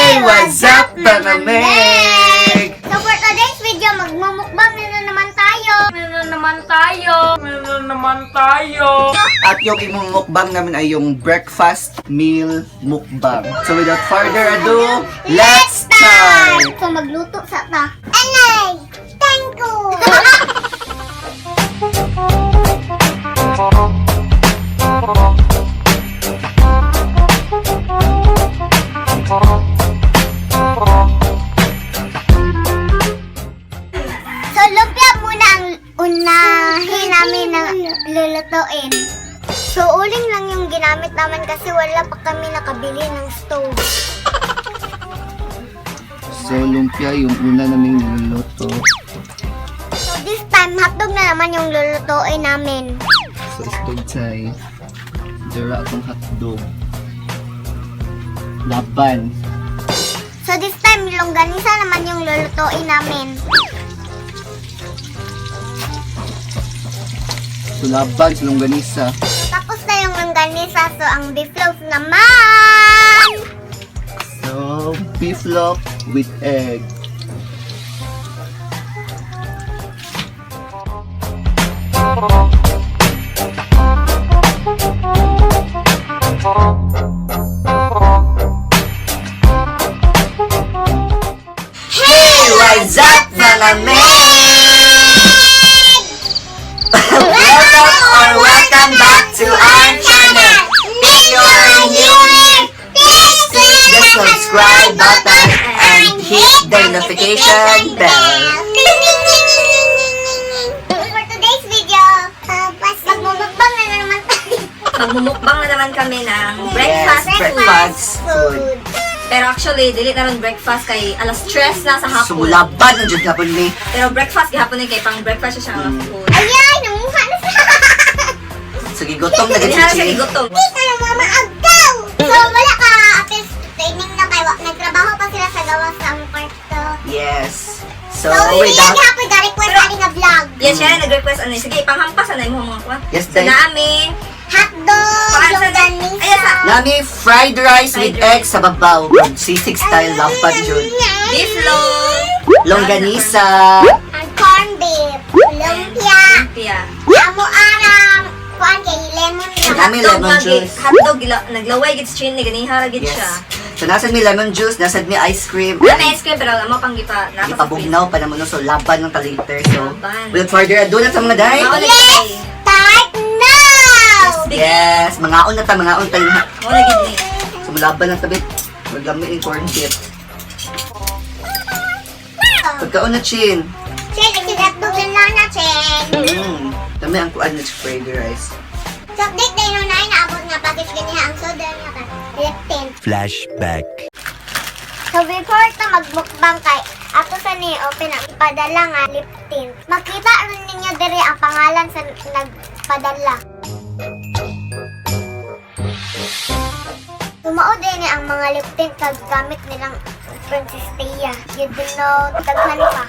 Hey! What's up, mga meg? So for today's video, magmumukbang na naman tayo. Na naman tayo. Na naman tayo. At yung imumukbang namin ay yung breakfast meal mukbang. So without further ado, let's start! So magluto sa ta. Anay! Thank you! So lumpia muna ang unahin namin na lulutuin. So uling lang yung ginamit naman kasi wala pa kami nakabili ng stove. So lumpia yung una naming niluluto. So this time, hotdog na naman yung lulutuin namin. So isdog say, dira akong hotdog. Laban. So this time, longganisa naman yung lulutuin namin. So laban sa longganisa. Tapos na yung longganisa, so ang beef loaf naman! So beef loaf with egg. Hey! What's up, mga meg? Welcome or welcome back to our channel. If you are new here, please click the subscribe button and hit the notification bell. For today's video, magmumukbang na naman tayo. Magmumukbang na naman kami ng Yes, breakfast food. breakfast food. Pero actually, dili na ron breakfast kay alas stress na sa hapon. Sumulaban ang jud hapon ni. Pero breakfast gihapon ni kay pang breakfast siya nga food. Ayay! Nanguha na siya! Sige, gutom na gid Dili si na siya Chi. gigutom. Di ka na mama agaw! So wala ka apis training na kayo. Nagtrabaho pa sila sa gawas sa among kwarto. Yes. So, So, hindi without lang gihapon ga-request ani nga vlog. Yes, siya nag-request ano. Sige, panghampas ano mo mga kuan. Yes, So, Day. naami. Hotdog, Paan sa- longganisa. Ayan sa- Nami fried rice with Fried rice. egg sa babaw. Sisig style laban jud. Beef loaf. Longganisa. Ang corn beef, lumpia, Lumpia. amo arang, kuan kay lemon lang. Nami Hotdog lemon nga gi- juice. Hotdog naglaway gid si Chin ni ganiha ra gid Yes. siya. So nasa mi lemon juice, nasa mi ice cream. Wala may ice cream pero amo pang gipa nasa sa Ipabugnaw pa naman no, so laban ng ta-later. So, Laban. without further ado na sa mga day. Mao na Let's gid ni. start now! Yes, mangaon na ta, mangaon tayo. Mao na gid ni. So malaban na tabi. Maglami yung corn dip. Pagkaon na chin. Chen, nagsigatdog lang na na, Chen. Dami ang kuan na fried rice. So, update na yun na naabot nga package ganiha ang soda nga ka. Lip tint. Flashback. So before ta magmukbang kay ato sa ni open ang ipadala nga lip tint. Makita rin ninyo diri ang pangalan sa nagpadala. Tumao din ang mga lip tint kag gamit nilang Princess Thea. You don't know, daghan pa.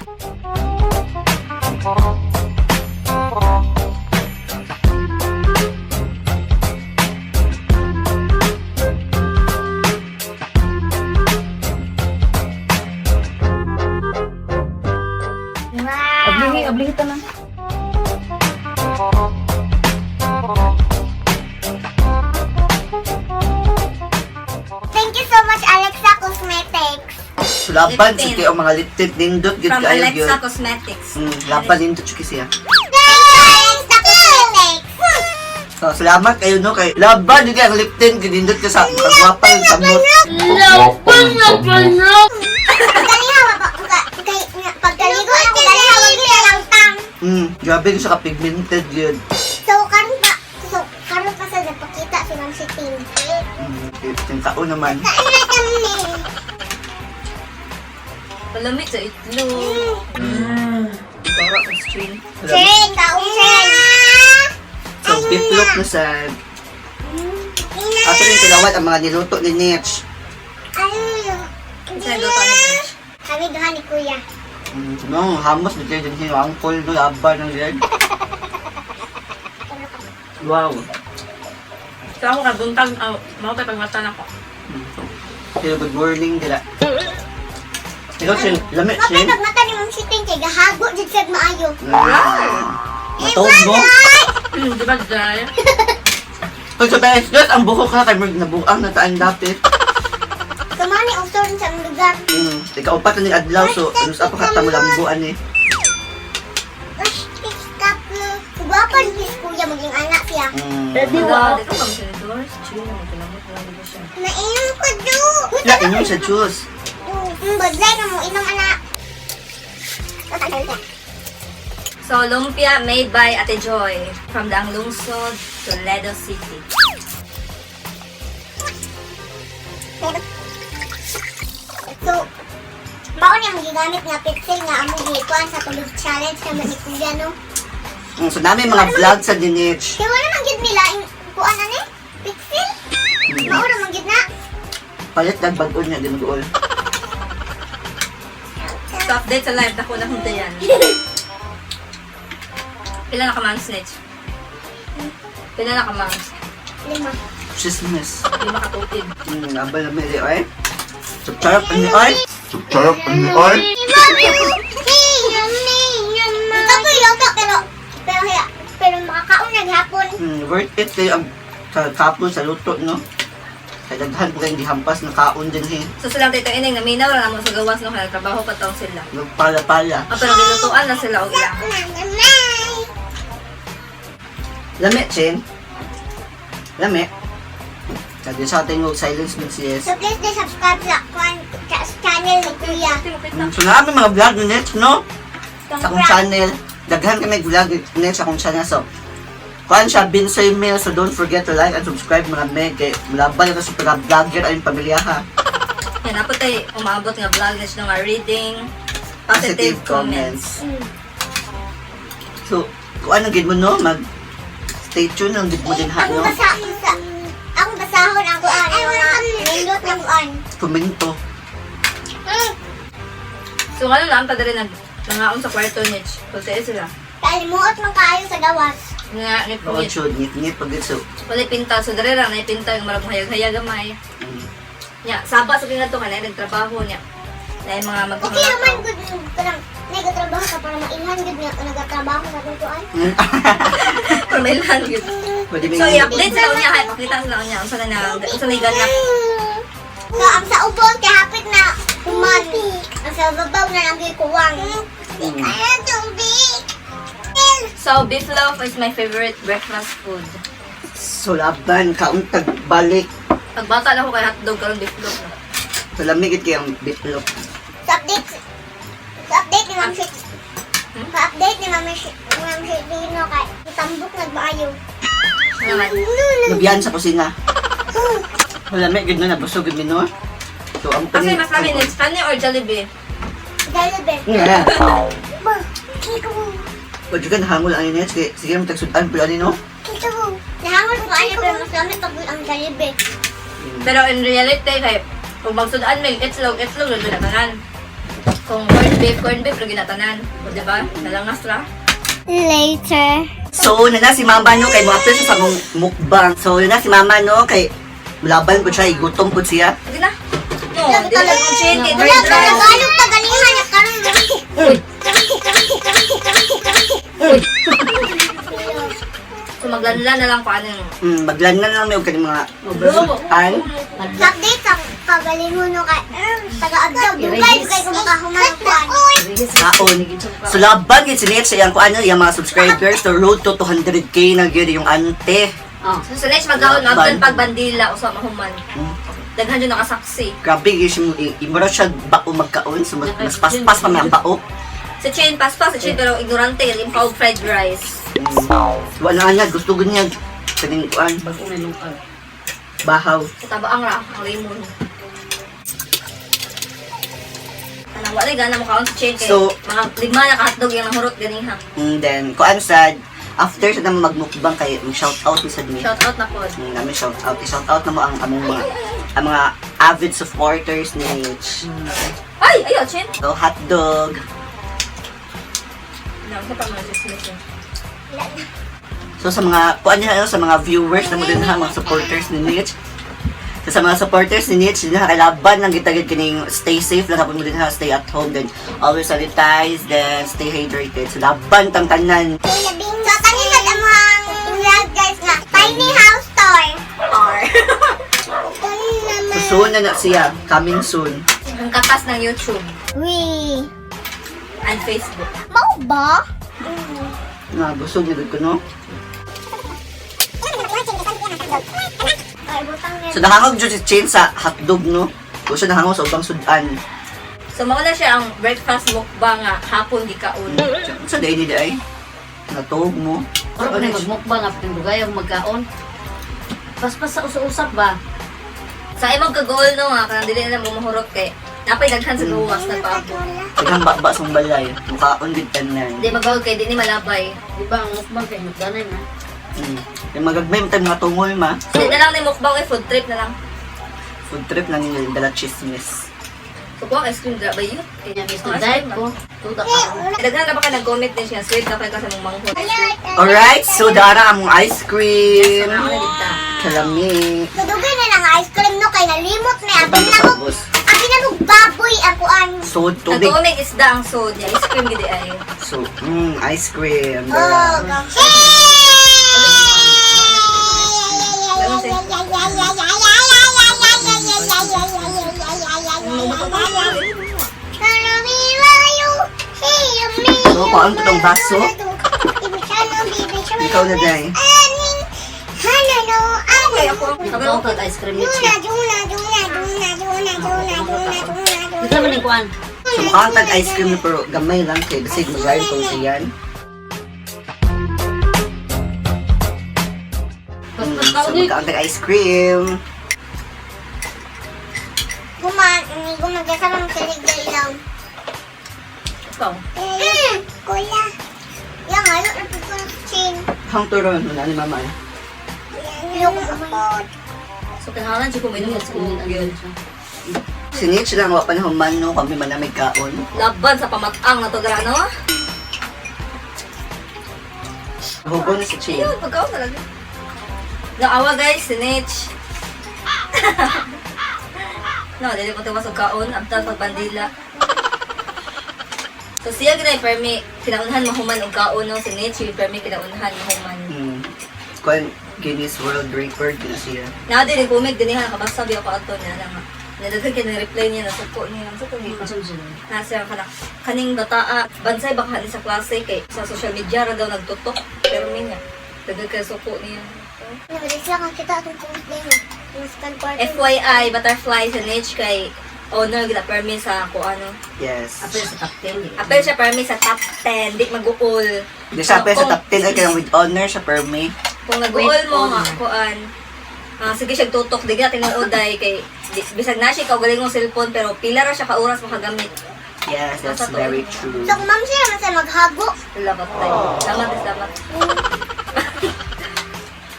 Wow! Oblihi, oblihi ta na. Thank you so much, Alexa Cosmetics. So laban Lip sa tint. ang mga lip tint nindot gyud From kaayo Alexa gyud. Cosmetics. Laban nindot jud siya. Thank you, Alexa Cosmetics! So salamat kayo no kay laban jud kay ang lip tint gyud nindot ka sa kagwapa ng samot. Laban na na. Pagkaliha, kay, pagkaligo ako, ganiha, wag nila lang tang. Grabe gyud siya ka pigmented gyud. So, karon pa sa napakita si Ma'am si Ting. Yung kaon naman. Kain na kami. Palamig sa itlog. Toro sa stream. Chen, kaong Chen. So beef loaf na sad. Ato rin tilawan ang mga niluto ni Nitch. Sa luto ni Mitch. Kami duha ni Kuya. No, hamos ni din yung angkol no laban ng red. Wow. So ako kabuntag, mao kay pagmata nako. Hello, good morning dila. Ikaw, Shin, lami, Kapag Shin. pagmata ni Ma'am Shiting kay gahago jud siya maayo. Matuog mo. Di ba, Jai? Pag sa tayo, Diyos, ang buhok ka kay Merg nabuang na taan dapit. Kamani ang story sa among lugar. Ikaw pa ning adlaw so ano sa pa ka malambuan eh. Gwapa ni si kuya maging anak siya. Wala, di ka ba Doris? Chill na, magkalamot lang di ba siya? Nainom ko do. La inom sa juice. Badlay na mo inom anak. So, lumpia made by Ate Joy from Daang Lungsod, Toledo City. So, mao ni ang gigamit nga pitsil nga among gikuan sa tulog challenge naman ni kuya no. So nami mga vlog sa Dinich. Kaya wala man gid nila ing kuan ani pitsil. Mao ra man gid na. Palit dag bag-o niya din gool. So, update sa live. Dako na kung yan. Pila na ka months, Nitch? Pila na ka months? 5. Chismis. 5 ka tuig. Abal na mili ay. So charap ani ay. Sarap ni ay. Ikaw yoga pero pero pero makakaon na gihapon. Worth it kayo ang sa kapon sa luto no. Kay daghan po kayong gihampas na kaon din he. So, silang tito ining, naminaw ra namo sa gawas no, kaya trabaho pa taong sila. Nagpala-pala. Ah, pero gilutuan na sila og ilang. Nanamay. Lami, Chin. Lami. Sabi sa atin yung silence with CS. So please do subscribe sa kuan sa channel ni Kuya. So namin mga vlog ni Nets, no? Sa akong channel. Daghan kami vlog ni Nets sa akong channel. So, kuan siya, Binsoy Mail. So, don't forget to like and subscribe mga meg. Kay, mulabal ka sa pag-vlogger ayun pamilya ha. Yan, dapat ay umabot nga vlog na siya nga reading positive comments. So, kung ano gid mo no, mag stay tuned lang gid mo din ha, Akong no? basa sa akong basahon ang kuan. Mga nindot ng kuan. Komento. So, ano lang, padali nag nangaon sa kwarto niche. Pagtayo sila. Kalimuot man kaayo sa gawas. Nga, ngit Bukod ngit. sud, ngit-ngit pag so. Wala pinta. So, dere ra, naipinta yung marag hayag-hayag gamay. Nya, saba sa pinadto ka na, nagtrabaho niya. Na yung mga Okay naman magpangaw. gud kanang nagatrabaho ka para mailhan gud nga nagatrabaho sa atong kuan. Pero may lan yun. Pwede So, i-update sila niya, hay, pakita sila niya. Unsa na na, unsa na ganap. So ang sa ubos kay hapit na human. Ang sa babaw na lang gyud kuwang. Kaya tubig. So, beef loaf is my favorite breakfast food. So, laban, kauntag balik. Pagbata na ako kay hotdog, karon beef loaf na. So, lamig gid kay ang bitlog. Sa update ni Ma'am Shit. Sa update ni Ma'am Shit, Ma'am Shit Dino kay tambok nagmaayo. Ano naman? Nabiyan sa kusina. Wala may gid no nabusog gid mi no. So ang Kasi mas namin, it's funny or Jollibee? Jollibee. Yeah. Ba, kiko. Pwede ka nahangol ang inet sige sige mo tagsudan pud ani no. Kiko. Nahangol ko ani pero mas lamit pag ang Jollibee. Pero in reality, kay, kung magsudaan may itlog, itlog, lalo na tanan. Kung corned beef, corned beef, lagi na tanan. O, diba? Nalangas ra. Later. So na si mama no kay mo-apply siya sa mong mukbang. So na si mama no kay laban pud siya igutom pud siya. Sige na. No, di na kung chicken, Wala fried ka rice. Tagalog pa ganihan niya karon. Uy! Uy! So maglanlan na lang ko ano yung Maglan na lang may og kaning mga sudan. Sa update sa kagalingon no kay taga-adlaw dugay dugay ko makahuman ang kuan. Kaon. So laban gid si Net sa iyang kuan iyang mga subscribers so road to 200K na gyud yung ante. So sa next magkaon, magkaon pagbandila usa mahuman. Daghan jud nakasaksi. Grabe gyud siya imura siya bao magkaon so mas, mas paspas pa may ang bao. Sa chain paspas sa chain pero ignorante yung cold fried rice. Wala na gusto gud niya kaning kuan. Bahaw. Sa tabaang ra ang lemon. Anang wala gana mo kaon sa chain kay So- mga 5 na ka hotdog yung nahurot ganing ha. And then, kuan sad, after sa naman magmukbang kay shout out ni sad mi. Shout out na pod. Namin shout out. I-shout out na mo ang among mga ang mga avid supporters ni Mitch. Ay, ayo chain. So, hotdog. Na sa pa mga chismis. Eh. So, sa mga, kuan niya, ano, sa mga viewers na mo din ha, mga supporters ni Mitch. So, sa mga supporters ni Nitch, din kalaban lang kita gid kining stay safe lang hapon mo din ha, stay at home, then always sanitize, then stay hydrated. So laban tang tanan. So, kanina ang vlog, guys, nga tiny house tour. Or. So soon na na siya, coming soon. Ang katas ng YouTube We. and Facebook. Mau ba? Nga busog na gud ko, no. Ay, butang So nahangog jud si Chin sa hotdog, no. O siya nahangog sa ubang sudan. So mao na siya ang breakfast mukbang nga hapon gikaon. Sa day ni day. Natuog mo. Pero kung magmukbang after dugay ang magkaon. Paspas sa usap-usap ba? Sa imong kagol no nga kanang dili na mo mahurot kay napay daghan sa gawas nagpaabot. Daghang baba sa balay. Mukaon gud tanan. Di magawag kay di ni malabay. Di ba ang mukbang kay nagdanay na? Yung magagmay mo tayo mga tungol ma. So, na lang ni mukbang kay food trip na lang. Food trip lang yung dala chismis. So kuha ice cream dra ba yun? Kanya Mr. Diet ko. Tuta ka. Daghan na ba ka nag-comment din siya sweet na kay ka sa mong manghod. Alright, so dara among ice cream. So, na dita. Kalami. So, dugay na lang ice cream no kay nalimot na abi na mo. Tapos, Abi na mo baboy ang kuan. so tubig. Nagtuomig isda ang sod niya. Ice cream gid ay. So, ice cream. Oh, Dara. So, kuan to tong baso? Ikaw na, Day. Okay, ako. Nagaw kag ice cream ni Chi. Dito naman yung kuan. So, mukhaan tag ice cream pero gamay lang kay basig magayon kung siyan. Paspas So, mukhaan tag ice cream. Gumagasa ng kilig ilaw. Ikaw. Kuya. Yang ayo na po chin. Hang turon mo na ni mama, eh. Yung ako. So kinahanglan jud ko mainom og tubig yun. Si Nietzsche lang, wa pa na human, no? Kami manamig kaon. Laban sa pamatang na to dra no. Hugo na si Chin. Yun, pagkaon talaga. Naawa guys, si Nitch. No, dili ko tuwas og kaon, abtal pagbandila. So siya ginay permi kinaunhan mahuman og kaon no si Nitch, yung permi kinaunhan mahuman. Kuan Guinness World Record na siya. Na din kumig dinhi nakabasa biya ko ato niya na nga. Nadaghan kay reply niya nasuko niya ang suko niya. Nasa kana kaning bataa bansay baka ni sa klase kay sa social media ra daw nagtutok pero niya daghan kay suko niya. Nabalik lang kita atong post din. Mas kan party. FYI, butterfly sa niche kay owner gila permi sa ko ano. Yes. Apel sa top 10. Apel siya permi sa top 10, di mag-uol. Di siya apel sa Kung- top 10 ay kayang with honor siya permi. Kung nag-uol With mo nga honor. kuan. Ah, sige siya tutok di gina tinuoday kay di, bisag na siya kaugalingong cellphone pero pila ra siya ka oras makagamit. Yes, that's Nasa very true. So, kung ma'am siya naman sa maghago. Salamat tayo. Salamat, salamat.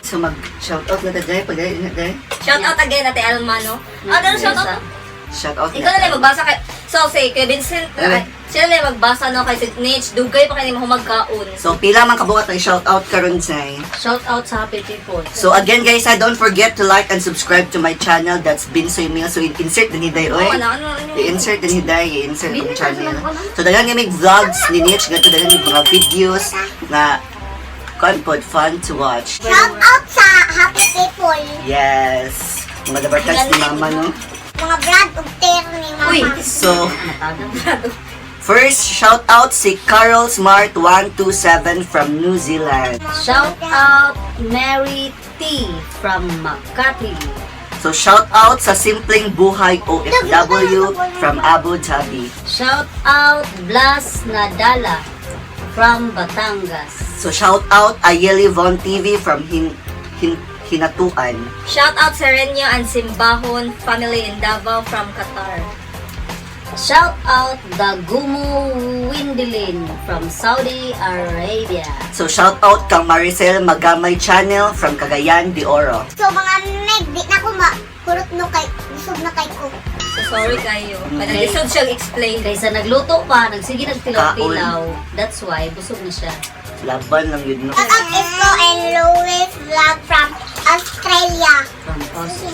So mag shout out na ta Jai, pag na Jai. Shout out again Ate Alma no. Ah, dalo shout out. Shout out Ikaw na lang magbasa kay So say kay Vincent Ano? ay, siya na lang magbasa no kay si Nitch dugay pa kay ni mahumagkaon. So pila man kabuhat ay shout out karon Jai. Shout out sa happy people. So again guys, don't forget to like and subscribe to my channel. That's Binsoy Mil. So insert din ni Day Oh, oy. ano ano ano. I-insert din ni Day, i-insert ang channel. So daghan nga mig vlogs ni Nitch, ganito daghan mig mga videos na kuan pod fun to watch. Shout out sa happy people. Yes. Mga dabarkas ni Mama, no? Mga brad ug ter ni mama. Uy. So, first, shout out si Carol Smart 127 from New Zealand. Shout out Mary T from Makati. So, shout out sa Simpleng Buhay OFW from Abu Dhabi. Shout out Blas Nadala from Batangas. So, shout out Ayeli Von TV from Hinatuan. Shout out Serenio and Simbahon family in Davao from Qatar. Shout out Dagumo Windelin from Saudi Arabia. So, shout out kang Maricel Magamay Channel from Cagayan de Oro. So, mga meg, di na ko mahurot no kay, busog na kay ko. So sorry kayo. Kaya naglisod siyang explain. Kaysa nagluto pa, nagsige nagtilaw-tilaw. That's why busog na siya. Laban lang yun, no? Shout out Isko and Louis Vlog from Australia.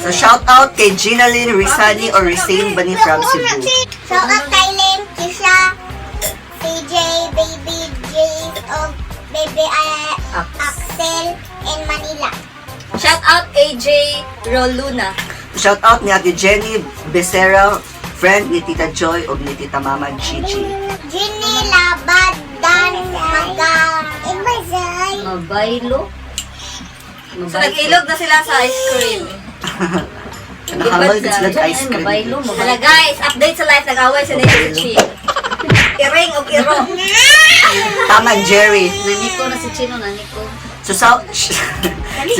So shout out kay Gina Lynn Rizani or Rizane Bani from Cebu. Shout out Thailand, Kisha, CJ, Baby Jace, o Baby Axel in Manila. Shout out AJ Roluna. Shout out ni Ate Jenny Becerra, friend ni Tita Joy o ni Tita Mama Gigi. Ginny Labadan Maga. Imazay. Mabaylo. So nag-ilog na sila sa ice cream. Nakamal din sila Diyan ay ice cream. mabaylo, Hala mabaylo. guys, update sa life, nag-away si Nate sa Chi. Iring og iro. Tama, Jerry. Naniko na si Chino, naniko. So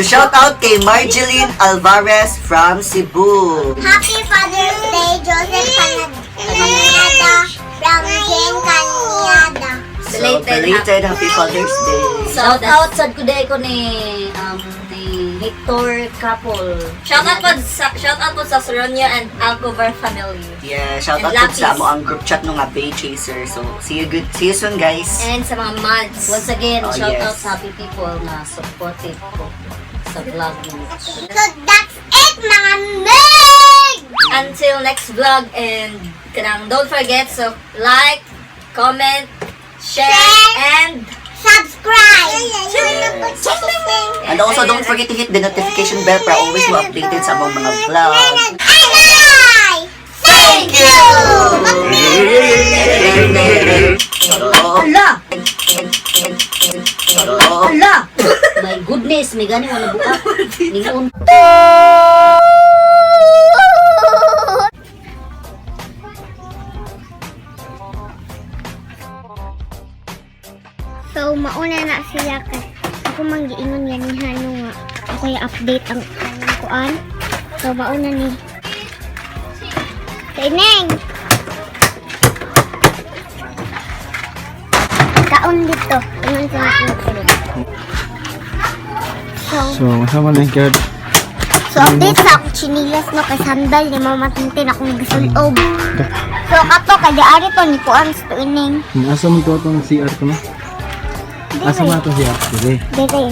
shout out kay Marjeline Alvarez from Cebu. Happy Father's Day, Joseph Canada from Jane Caniada. So, Belated belated happy Father's Day. Shout out sad ko ko ni Hector Couple. Shout out po sa Soronia and Alcover family. Yeah, shout And out po sa Lapis. amo ang group chat nung nga Bay Chaser. So, see you soon, guys. And sa mga mods. Once again, Oh, shout yes. out sa happy people na supportive ko sa vlog mo. So that's it, mga meg! Until next vlog and kanang don't forget so like, comment, share, and Subscribe! And also, don't forget to hit the notification bell para always mo updated sa among mga vlog. Ay! Thank you! Ala! Ala! My goodness, may gani wala buka. Ningon. So, mauna na sila kay ako man giingon ganihan no nga ako yung update ang anong kuan. So, mauna ni. Tineng! Kaon dito. Ingon sa akin. So, So, masama lang kaya so update sa akong chinilas no kay sandal ni Mama Tintin akong gisulob. So kato kay ari to ni kuan sa tuining. Asa man to atong CR ko na? Asa man atong CR? Dire. Dire.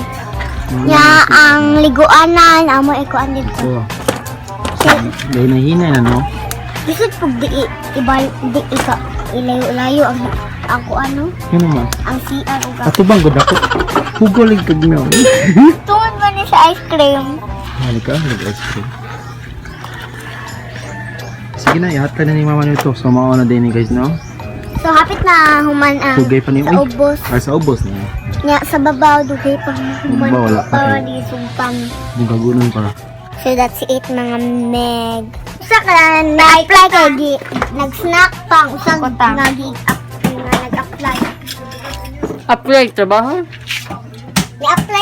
Nya ang liguanan amo ikuan dito. Oh, So, dahil nahina na no. Bisod pug di ibal di ika ilayo-layo ang ang kuan no Yun naman. ang CR ug ang Ato bang gud ako? Hugolig kag no. Tungod ba ni sa ice cream? Halika, nag ice cream. Sige na, ihatag na ni mama nito. So, mauna din ni guys, no? So hapit na human ang Dugay pa ni sa ubos. Ay, sa ubos na. Nya sa babaw dugay pa human. Babaw, wala pa. Oh, di sumpan. Yung kagunan pa. So that's it, mga meg. Usa ka na-apply kay di nag-snack pa ang usang nga gi nga nag-apply. Apply trabaho. Ni-apply